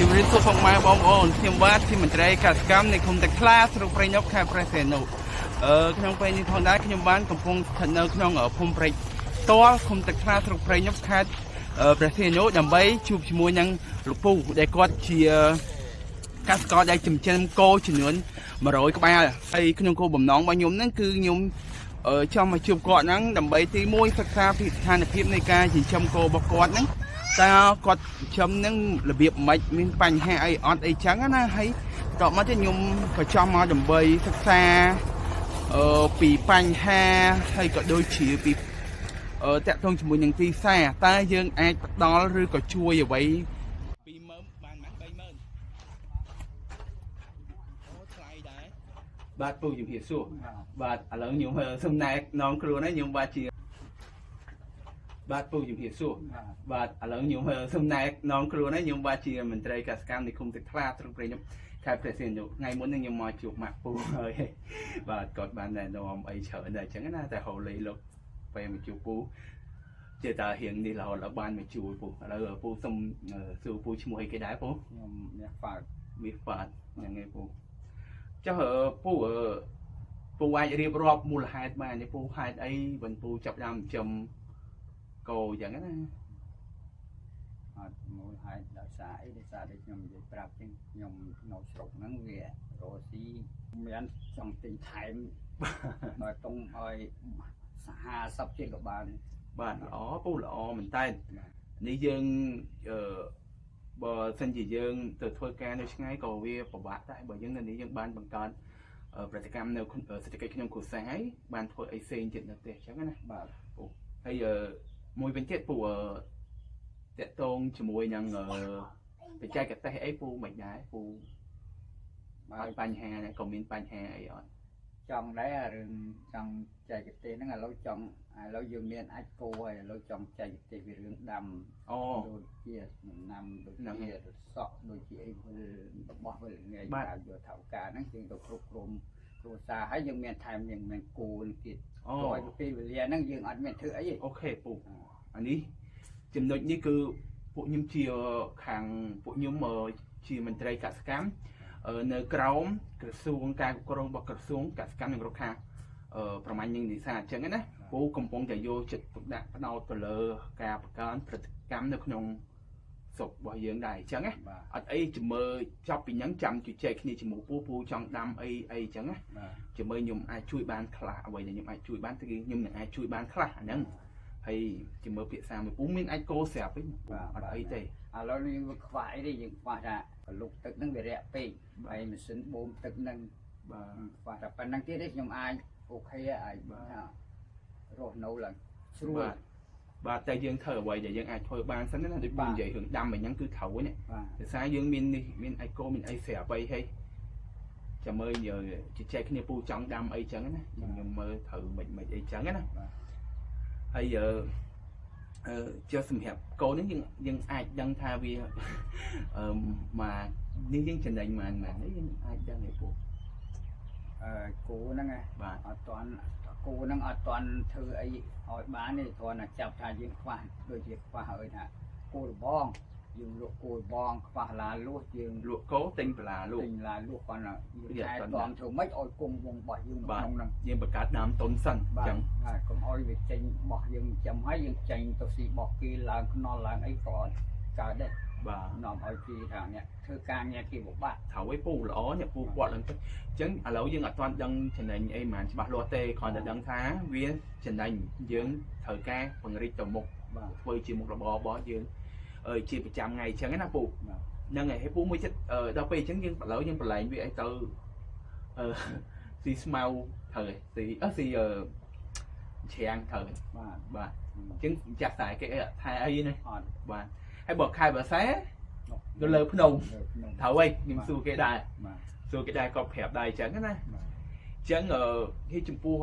ជំរាបសួរពុកម៉ែបងប្អូនខ្ញុំបាទជាមន្ត្រីកសិកម្មនៃឃុំទឹកថ្លាស្រុកព្រៃនប់ខេត្តព្រះសីហនុក្នុងពេលនេះផងដែរខ្ញុំបានកំពុងស្ថិតនៅក្នុងភូមិព្រែកតលឃុំទឹកថ្លាស្រុកព្រៃនប់ខេត្តព្រះសីហនុដើម្បីជួបជាមួយនឹងលោកពូដែលគាត់ជាកសិករដែលចិញ្ចឹមគោចំនួន100ក្បាលហើយក្នុងគោលបំណងរបស់ខ្ញុំហ្នឹងគឺខ្ញុំចង់មកជួបគាត់ហ្នឹងដើម្បីទី1សិក្សាពីស្ថានភាពនៃការចិញ្ចឹមគោរបស់គាត់ហ្នឹង តើគាត់ចិញ្ចឹមនឹងរបៀបម៉េចមានបញ្ហាអីអត់អីចឹងណាហើយបន្ទាប់មកទៀតខ្ញុំក៏ចង់មកដើម្បីសិក្សាពីបញ្ហាហើយក៏ដូចជាពីតាក់ទងជាមួយនឹងទីផ្សារតើយើងអាចផ្ដល់ឬក៏ជួយអ្វី20000បានប៉ុន្មាន30000អូថ្លៃដែរបាទពូជំរាបសួរបាទឥឡូវខ្ញុំសំណែកនងខ្លួនហើយខ្ញុំបាទជាបាទពូជំរាបសួរ បាទឥឡូវខ្ញុំសំណែកនងខ្លួនហើយខ្ញុំបាទជាមន្ត្រីកសិកម្មនៃឃុំទឹកថ្លាស្រុកព្រៃនប់ខេត្តព្រះសីហនុថ្ងៃមុននេះខ្ញុំមកជួបម៉ាក់ពូហើយបាទគាត់បានណែនាំអីច្រើនដែរអញ្ចឹងណាតែហូលីលោកពេលមកជួបពូជាតារៀងនេះរហូតដល់បានមកជួយពូឥឡូវពូសុំសួរពូឈ្មោះអីគេដែរពូ ខ្ញុំអ្នកហ្វាត មាសហ្វាតហ្នឹងឯងពូចុះពូពូអាចរៀបរាប់មូលហេតុបានទេពូហេតុអីមិនពូចាប់ដើមចិញ្ចឹមគោអញ្ចឹងណា អត់មូលហេតុដោយសារអីដោយសារតែខ្ញុំនិយាយប្រាប់ចឹងខ្ញុំនៅស្រុកហ្នឹងវារកស៊ីមានចង់ទិញថែមបើតុងឲ្យ50ជាងក៏បាន បាទល្អពូល្អមែនតើនេះយើងអឺបើសិនជាយើងទៅធ្វើការនៅឆ្ងាយក៏វាពិបាកដែរបើយើងនៅនេះយើងបានបង្កើតប្រតិកម្មនៅសេដ្ឋកិច្ចក្នុងគ្រួសារហើយបានធ្វើអីផ្សេងទៀតនៅផ្ទះអញ្ចឹងណា បាទ ពូហើយមួយវិញទៀតពូតាក់ទងជាមួយនឹងបច្ចេកទេសអីពូមិនដែរពូ បាទ អត់បញ្ហាដែរក៏មានបញ្ហាអីអត់ ចង់ដែរអារឿងចង់ចែកទេសហ្នឹងឥឡូវចង់ឥឡូវយើងមានអាចគោហើយឥឡូវចង់ចែកទេសពីរឿងដាំ អូ ដូចជាដំណាំដូចជាសក់ដូចជាអីវិលរបស់វិលងាយយកថវិកាហ្នឹងយើងទៅគ្រប់គ្រងគ្រួសារហើយយើងមានថែមយើងមានគោនឹងទៀត អូ ព្រោះពេលវេលាហ្នឹងយើងអត់មានធ្វើអីទេ OK ពូអានេះចំណុចនេះគឺពួកខ្ញុំជាខាងពួកខ្ញុំជាមន្ត្រីកសិកម្មនៅក្រោមក្រសួងការគ្រប់គ្រងរបស់ក្រសួងកសិកម្មនិងរុក្ខាប្រមាញ់និងនេសាទអញ្ចឹងណាពូកំពុងតែយកចិត្តទុកដាក់ផ្ដោតទៅលើការបង្កើនផលិតកម្មនៅក្នុងស្រុករបស់យើងដែរអញ្ចឹងណា បាទ អត់អីជំមើចប់ពីហ្នឹងចាំជជែកគ្នាជាមួយពូពូចង់ដាំអីអីអញ្ចឹងណា បាទ ជំមើខ្ញុំអាចជួយបានខ្លះអ្វីដែលខ្ញុំអាចជួយបានគឺខ្ញុំនឹងអាចជួយបានខ្លះអាហ្នឹងហើយជំមើភាសាមួយពូមានអាចគោស្រាប់វិញ បាទ អត់អីទេ ឥឡូវនេះយើងខ្វះអីទេយើងខ្វះថាកលុកទឹកហ្នឹងវារាក់ពេកហើយម៉ាស៊ីនបូមទឹកហ្នឹង បាទ ខ្វះតែប៉ុណ្្នឹងទៀតទេខ្ញុំអាច OK អាចថារស់នៅឡើងស្រួល បាទបាទតែយើងធ្វើអ្វីដែលយើងអាចធ្វើបានសិនណាដូចពូនិយាយរឿងដាំអីហ្នឹងគឺត្រូវហ្នឹង បាទ ភាសាយើងមាននេះមានអាចគោមានអីស្រាប់អីហើយចាំមើលយើងជជែកគ្នាពូចង់ដាំអីចឹងណាខ្ញុំមើលត្រូវមិនមិនអីចឹងណា បាទ ហើយអឺអឺចុះសម្រាប់កូននេះយើងយើងអាចដឹងថាវា អឺមកនេះយើងចំណេញប៉ុន្មាននេះយើងអាចដឹងឯពូ អឺគោហ្នឹងណា បាទ អត់តាន់គោហ្នឹងអត់តាន់ធ្វើអីឲ្យបានទេគ្រាន់តែចាប់ថាយើងខ្វះដូចជាខ្វះឲ្យថាគោលបងយើងលក់គោលបងខ្វះឡាលួសយើង លក់គោទិញបន្លាលក់ ទិញឡាលួសគាត់ណាយើង វា ថែ អត់ទាន់ ទាំធ្វើម៉េចឲ្យគង់វង្សរបស់យើងនៅ បាទ ក្នុងហ្នឹង យើងបង្កើតដើមទុនសិនអ បាទ ញ្ចឹង បាទកុំឲ្យវាចេញបោះយើងចាំហើយយើងចេញទៅស៊ីបោះគេឡើងខ្នល់ឡើងអីក៏អត់កើតដែរ បាទ នាំឲ្យគេថាអ្នកធ្វើការងារគេពិបាក ត្រូវឯពូល្អនេះពូគាត់ឡើងទៅអញ្ចឹងឥឡូវយើងអត់ទាន់ដឹងចំណេញអីប៉ុន្មានច្បាស់លាស់ទេគ្រាន់តែដឹងថាវាចំណេញយើងត្រូវការពង្រីកទៅមុខ បាទ ធ្វើជាមុខរបររបស់យើងអឺជាប្រចាំថ្ងៃអញ្ចឹងណាពូ បាទ ហ្នឹងហើយហើយពូមួយចិត្តដល់ពេលអញ្ចឹងយើងឥឡូវយើងប្រឡែងវាអីទៅអឺស៊ីស្មៅត្រូវហើយស៊ីអឺស៊ីអឺច្រាំងត្រូវហើយ បាទ បាទអញ្ចឹងម្ចាស់តែគេអីថែអីណា អត់ បាទហើយបើខែបើសែនៅលើភ្នំ លើភ្នំ ត្រូវហើយខ្ញុំសួរគេដែរ បាទ សួរគេដែរគាត់ប្រាប់ដែរអញ្ចឹងណា បាទ អញ្ចឹងអឺគេចំពោះ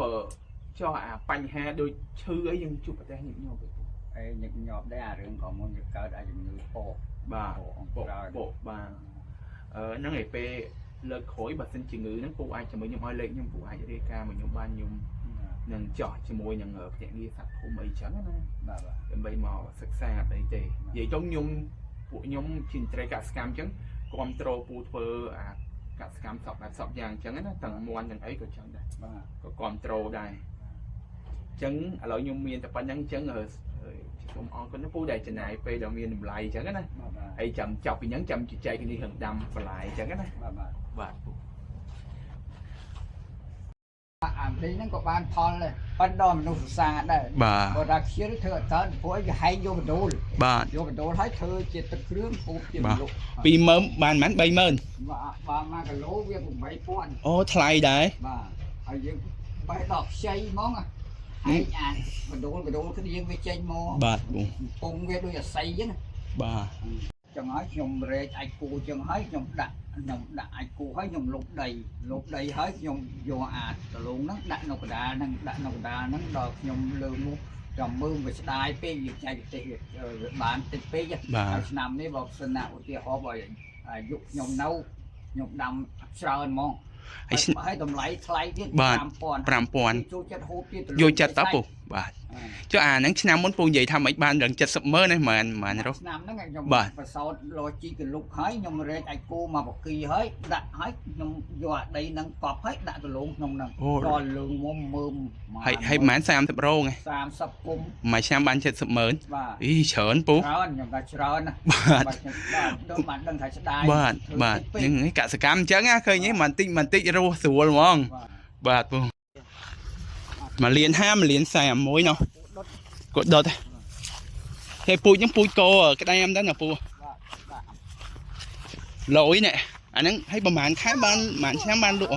ចោះអាបញ្ហាដូចឈឺអីយើងជួបប្រទេសញឹកញាប់ទេពូ ហើយញឹកញាប់ដែរអារឿងក៏មុនវាកើតអាជំងឺពោះ បាទ ពោះអង្គ បក ក្រោយ បកបាទអឺហ្នឹងឯពេលលើកក្រោយបើសិនជំងឺហ្នឹងពូអាចជាមួយខ្ញុំឲ្យលេខខ្ញុំពូអាចរាយការណ៍មកខ្ញុំបានខ្ញុំនឹងចោះជាមួយនឹងភ្នាក់ងារសត្វភូមិអីចឹងណា បាទបាទ ដើម្បីមកសិក្សាអីទេនិយាយទៅខ្ញុំព ពួកខ្ញុំជាមន្ត្រីកសិកម្មអញ្ចឹងគ្រប់ត្រូលពូធ្វើអាកសិកម្មសពបែបសពយ៉ាងអញ្ចឹងណាទាំងមន់ទាំងអីក៏ចឹងដែរ បាទ ក៏គ្រប់ត្រូលដែរអញ្ចឹងឥឡូវខ្ញុំមានតែប៉ុណ្្នឹងអញ្ចឹងអឺសូមអរគុណណាពូដែលចំណាយពេលដ៏មានតម្លៃអញ្ចឹងណា បាទបាទ ហើយចាំចប់ពីហ្នឹងចាំជជែកគ្នារឿងដាំបន្លែអញ្ចឹងណា បាទបាទ បាទពូ អានេះហ្នឹងក៏បានផលដែរប៉ុន្តែដល់មនុស្សសរសើរដែរ បាទ បើថាខ្ជិលធ្វើអត់កើតព្រោះអីគេហែងយកបណ្ដូល បាទ យកបណ្ដូលហើយធ្វើជាទឹកគ្រឿងហូបជា បាទ ម្លុក 20000បានប៉ុន្មាន30000 បាទបាទ1គីឡូវា8000 អូថ្លៃដែរ បាទហើយយើងបេះដល់ខ្ចីហ្មងហែងអាបណ្ដូលបណ្ដូលគឺយើងវាចេញមក បាទពូ ពងវាដូចអាស័យចឹងណា បាទ ចឹងហើយខ្ញុំរែកអាចគូចឹងហើយខ្ញុំដាក់ខ្ញុំដាក់អាចគូហើយខ្ញុំលុបដីលុបដីហើយខ្ញុំយកអាដលងហ្នឹងដាក់នៅកណ្ដាលហ្នឹងដាក់នៅកណ្ដាលហ្នឹងដល់ខ្ញុំលើមុខចាំមើលវាស្ដាយពេកវាចែកទេសវាបានតិចពេក បាទ ហើយឆ្នាំនេះបើសិនណាឧទាហរណ៍បើអាយុខ្ញុំនៅខ្ញុំដាំច្រើនហ្មង ហើយឆ្នាំ ហើយតម្លៃថ្លៃទៀត បាទ 5000 5000 ចូលចិត្តហូបទៀត យកចិត្តតើពូបាទចុះអាហ្នឹងឆ្នាំមុនពូនិយាយថាមិនបានដល់70ម៉ឺនទេមែនមែនរស់ ឆ្នាំហ្នឹងខ្ញុំ បាទ ប្រសោតលជីកលុកហើយខ្ញុំរែកអាចគោមកបកគីហើយដាក់ហើយខ្ញុំយកអាដីហ្នឹងកប់ហើយដាក់ដលងក្នុងហ្នឹង អូ ដល់លើងមុំមើម ហើយហើយប្រហែល30រោងឯង 30គុំ មួយឆ្នាំបាន70ម៉ឺន បាទ អីច្រើនពូ ច្រើនខ្ញុំថាច្រើនណាស់ បាទ បាទខ្ញុំបាទដឹងបានដឹងថាស្ដាយ បាទ ធ្វើ បាទ តិចពេក ហ្នឹងហើយកសកម្មអញ្ចឹងណាឃើញទេបន្តិចបន្តិចរស់ស្រួលហ្មង បាទ បាទពូមួយលាន50មួយលាន41ណោះ ដុត គាត់ដុតហេពូជហ្នឹងពូជគោក្តាមដែរណាពូ បាទបាទ លយនេះអាហ្នឹងឲ្យប្រហែលខែបានប្រហែលឆ្នាំបានលក់